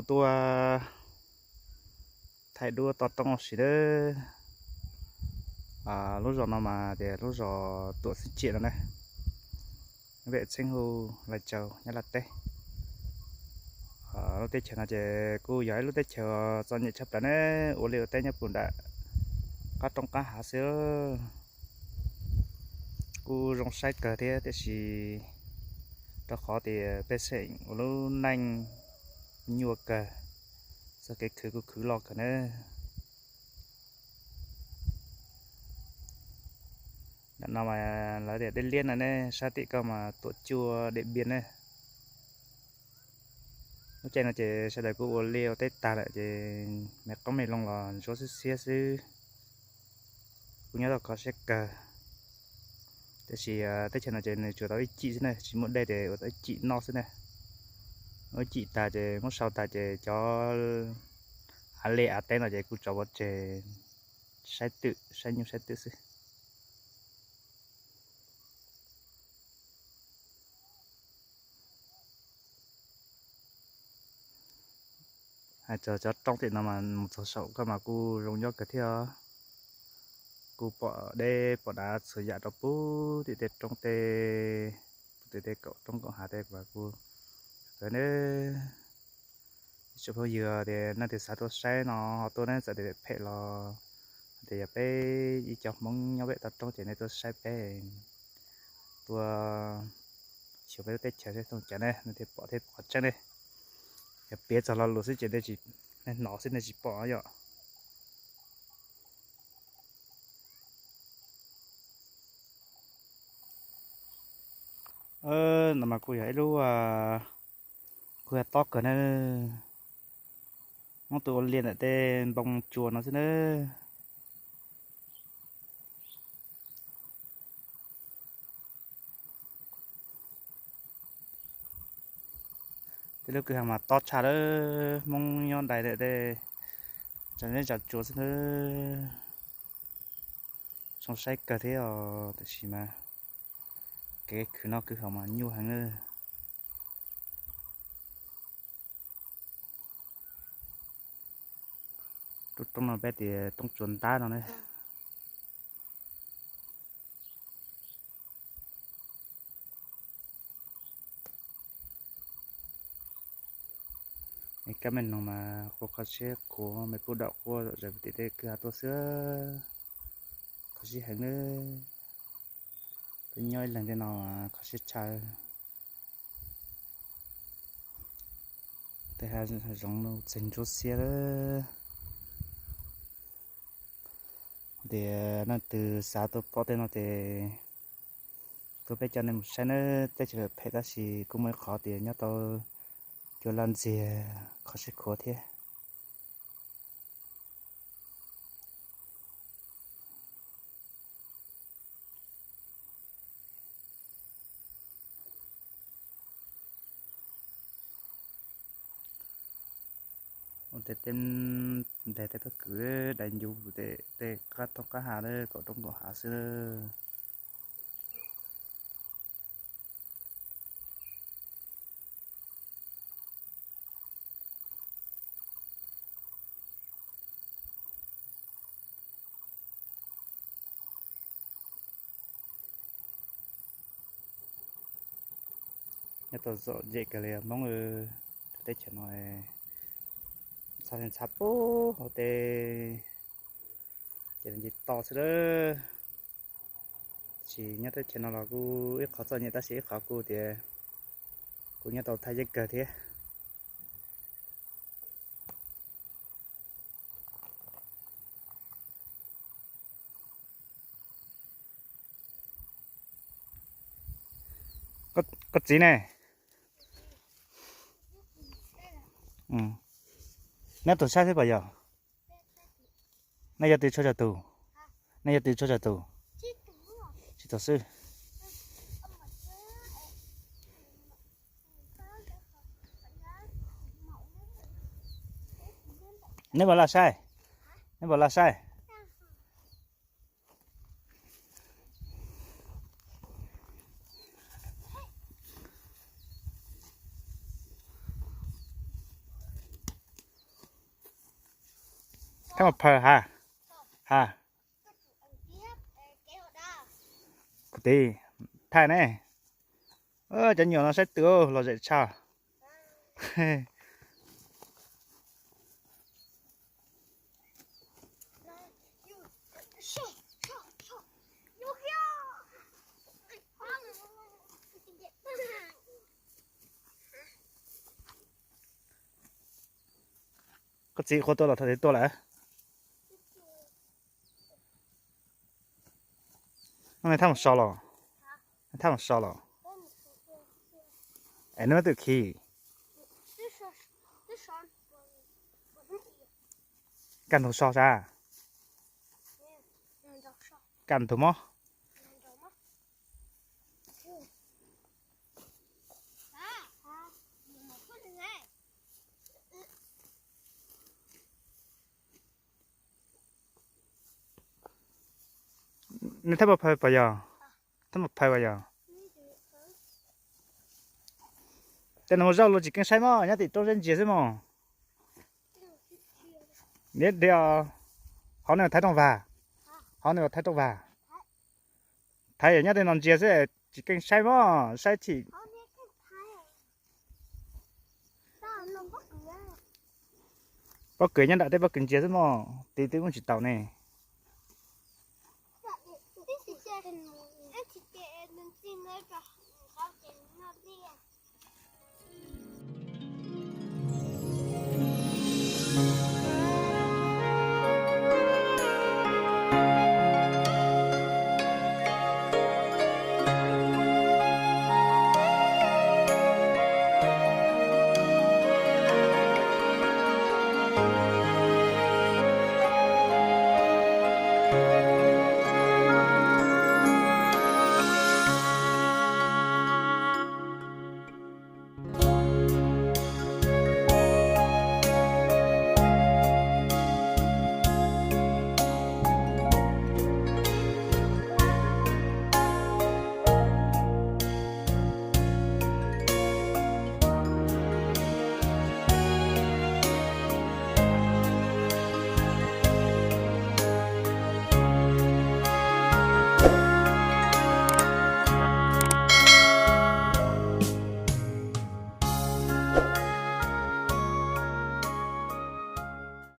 Tuaj thaij duab to roob ua si nawb. Lub zos no mas tias lub zos Tuam Xeeb Tsiam no na, vem txheeb hu Lais Tsaus, Nyab Laj teb. Lub teb chaws no ces kuj yog ib lub teb chaws txom nyem tshaj plaws ne, ua liaj ua teb nyob puag nram qab roob qab hav xwb. Kuj zoo saib kawg thiab, tiam sis rau qhov tias pej xeem ua lub neej nyuaj kawg, txoj kev khwv kuj khwv loj kawg na. Ntawm no mas lawv tias dej liab no ne, sab tim ko mas Tuam Cuaj, Dej Npiab ne. Lub caij no ces sawv daws kuj ua liaj ua teb tag lawm ces me qoob me loo los ntsuab xiab xiab xwb, kuj nyob tau kho siab kawg. Tiam sis teb chaws no ces nws tsuas tau ib cim xwb na, tsis muaj dej ces ua tau ib cim noj xwb na. Ua ib cim tag ces muab sau tag ces cov av liaj av teb no ces kuj tso pov tseg saib twm, saib nyuj saib twm xwb. Hais txog cov roob tim no mas mus txog saum ko mas kuj zoo nyob kawg thiab os. Kuj pom deb pom dav txhua yam rau puag tim tej roob tej, puag tim tej kaum roob kaum hav tej mas kuj kawg ne. Ib tsoom phooj ywg tias nej twg xav tuaj saib no ho tuaj ne, txawm tias phem los tias yog peb ib co Hmoob nyob pem toj roob ces nej tuaj saib peb, tuaj xyuas peb lub teb chaws seb thooj cas ne nej thiaj pom thiab pom qhov tseeb ne. Yog piav txog lo lus xwb ces nej hnov xwb nej tsis pom yom. No mas kuj yog ib lub, kuj yog tob kawg na. Muab tus ua liaj ntawm tej npoo tsua no xwb na. Tej lub kwj ha mas tob tshaj lawm, Hmoob nyob dai ntawm tej tsav zeb tsav tsuas xwb na. Zoo saib kawg thiab os, tiam sis mas kev khwv noj khwv haus mas nyuaj heev na. Lub roob no peb tias roob Tsua Ntab no ne. Kab me noog mas quaj kho siab khuav, me pub dam quaj zom zaws tim tej kwj ha tuaj xwb. Kho siab heev na. Peb nyob ib leeg tej no mas kho siab tshaj. Tej hav zoov no txeeg ntsuab xiab lawm. Tias leej twg xav tuaj pom tej no ces tuaj peb coj nej mus saib nawb. Teb chaws phem tab sis kuj muaj ib qhov tias nyob tau cua laj ntxiag kho siab khuav thiab. Ua tej teb nreg tej pob kws dai ncu tej qab roob qab hav, kaum roob kaum hav xwb. Nyob tau txom nyem kawg li Hmoob, teb chaws no ntxhab li ntxhab puag hauv teb ces nce toj xwb lawm. Tsis nyob teb chaws no los kuj ib qhov txom nyem tab sis ib qhov kuj tias kuj nyob tau thaj yeeb kawg thiab. Koj txiv ne? Neb tus saib xwb puas yog? Nej yog tus tshuaj tsawg tus? Nej yog tus tshuaj tsawg tus? Tsib tus xwb. Neb puas laj saib? Neb puas laj saib? Thaj mas phaws ha. Ha. Kuv tij, thaij ne. Cov nyuam no saib twm los zem tshaj. Koj txiv qhua tuaj los thaum twg tuaj lawm? Neb thaj mus so los? Neb thaj mus so los? Es neb muab twm khi. Kaj ntug so sas. Kaj ntug mob. Neb thaj mus phaws puas yog? Thaj mus phaws puas yog? Tej no ua zaub luaj tsis keej saib mog, nyob tim roob zeb ntsia xwb mog. Niam tias hov nws thaiv rooj vag, hov nws thaiv rooj vag. Thaiv nyob tej no ntsia xwb, tsis keej saib mog, saib chim. Pob kws nyob nram tej pob kws ntsia xwb mog, tiv twb muab tsis tau ne.